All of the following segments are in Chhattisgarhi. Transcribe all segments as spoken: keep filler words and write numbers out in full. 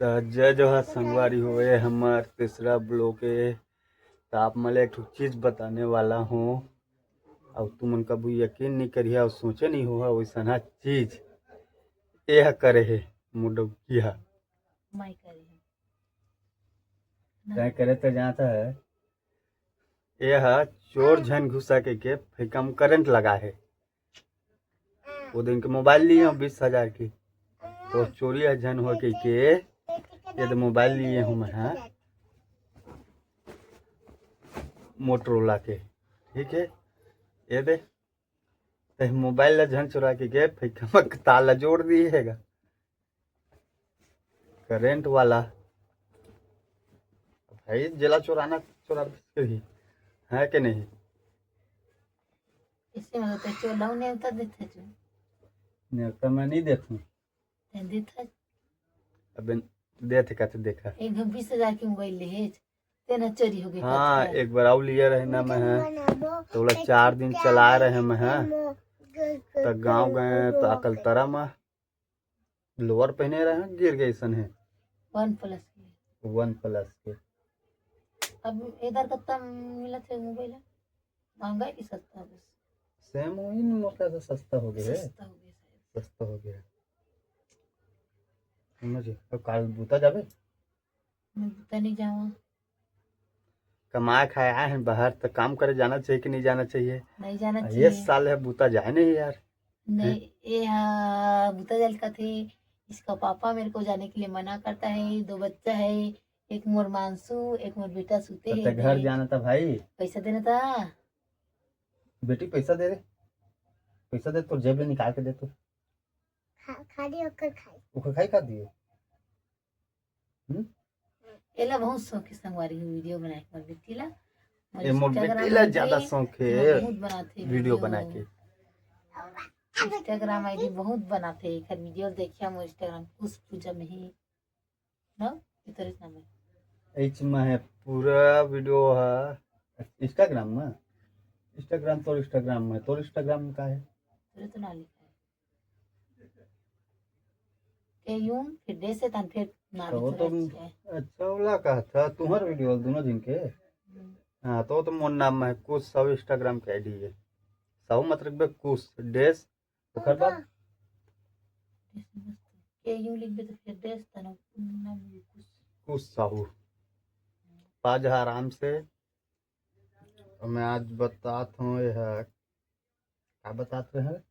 त जय जोहार संगवारी हो, ये हमर तीसरा vlog हे। त आप मन ल एक ठो चीज बताने वाला हूँ, अउ तुमन कभू यकीन नहीं करिहा अउ सोचे नहीं होहा वैसना चीज ये ह करे हे मोर डौकी ह। मैं करे हे। तैं करे त जानत हे, ये ह चोर झन घुसा के, के फेंका म करंट लगा हे। वो दिन के मोबाइल लिए हूँ बीस हजार की, तो चोरी ह झन हो के, के ये दे मोबाइल लिए हूँ मैं, हाँ, मोटरोला के, ठीक है। ये दे, ते मोबाइल ला झन चोरा के, के फेंका म तार ला जोड़ दिए हेगा करंट वाला। भाई जेला चोराना चोरा ही है कि नहीं? इसे में तो चोर लाऊ नेवता देथे जो। नेवता मैं नहीं देथूं। तैं देथा। अबे देथे का तो देखा। एक बीस हजार की मोबाइल ले हे, तेना चोरी हो गई हाँ, कहत हे। एक बार आऊ लिया रहे ना मैं, हाँ। तो ओला चार दिन चला रहे मैं, हाँ। तो गांव गए तो अकलतरा में लोअर पहने रहे, गिर गए सन है। OnePlus के। OnePlus के। अब इधर कत्ता मिलत हे मोबाइल? महंगा है कि सस्ता बस? सेम वही न, मोर ख्याल से सस्ता हो गया है। सस्ता हो गया शायद। सस्ता हो गया। समझ? अब काल बूता जाबे? मैं बूता नहीं जावा। कमाए खाए आए हैं बाहर, तो काम करे जाना चाहिए कि नहीं जाना चाहिए? नहीं जाना चाहिए। ये साल है बूता जाए नहीं यार। नहीं, ये हाँ, बूता जाए कथे, इसका पापा मेरे को जाने के लिए मना करता है। दो बच्चा है, एक मोर मानसू, एक मोर बेटा सुते तो है घर जाना था भाई। पैसा देना था। बेटी पैसा दे रे, पैसा दे, तो जेब ले निकाल के दे तू। खा, खाली ओकर खाई। ओकर खाई खा दिए। हम्म? एला बहुत शौक है संगवारी हो वीडियो बनाए के मोर बेटी ला। ए, मोर बेटी ला ज्यादा शौक है बहुत बनाते वीडियो बनाए के। Instagram ID बहुत बनाते, एकर वीडियो देखिया मोर Instagram कुछ पूजा में ही। ना, इतरे समय। एच में है पूरा वीडियो है Instagram में। Instagram तोर Instagram में, तोर Instagram में का है? तेरे तो ना लिखा है। के यूं, फिर दे से तन फिर ना तो लिखा तुम है। अच्छा वाला कहा था तुम्हार वीडियो दोनों दिन के। हम्म। हाँ, तो तुम मोर नाम में कुछ सब Instagram के ID है। सब मतलब बे कुछ देश ओकर बाद के यूं लिखबे तो फिर देश तना नाम कुछ। कुछ साहू। पाजा आराम से। और मैं आज बतात हूँ, ये है, का बतात रहे हैं?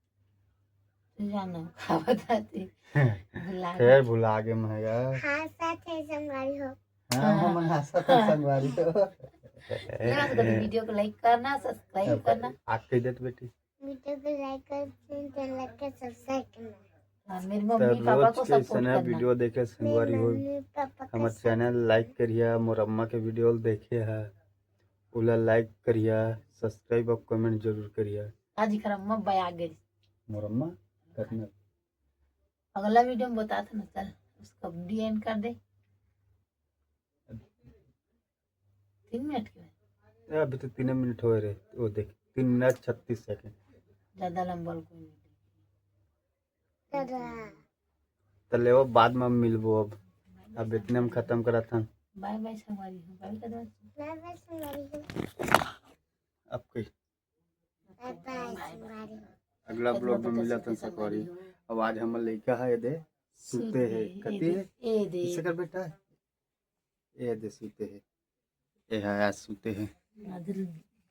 जानो, का बताती? भुला फिर गए। भुला गए मैं यार। हाँ, साथ है संगवारी हो। हाँ, हाँ। हम हंसा था संगवारी हो। ना, तो वीडियो को like करना, subscribe करना। आप कह देते बेटी। वीडियो को like कर, channel को subscribe करना। हाँ, मेरे मम्मी पापा को support करना। वीडियो देखे संगवारी हो, हमर channel like करिया, मोर अम्मा के वीडियो देखे है, ओला like करिया, subscribe और comment जरूर करिया। आज एकर अम्मा बया गई। मोर अम्मा करना। अगला वीडियो में बतात ना, चल, उसको डीएन कर दे। तीन मिनट के बाद। ए, अभी तो तीन मिनट होए रे। वो देख, तीन मिनट छत्तीस सेकंड। ज्यादा लंबा कोई नहीं। दादा। तो ले वो बाद में मिलबो अब। अब इतने में खत्म करत हन। बाय बाय संगवारी हो। बाय कर दो। बाय बाय संगवारी हो। अब कई बाय बाय संगवारी हो। अगला vlog में मिलत हन संगवारी। अब आज हमर लइका है, ये दे, सुते है। कति है? ए दे। इसे कर बेटा। ए दे, सुते है। ए है, आज सुते है। आज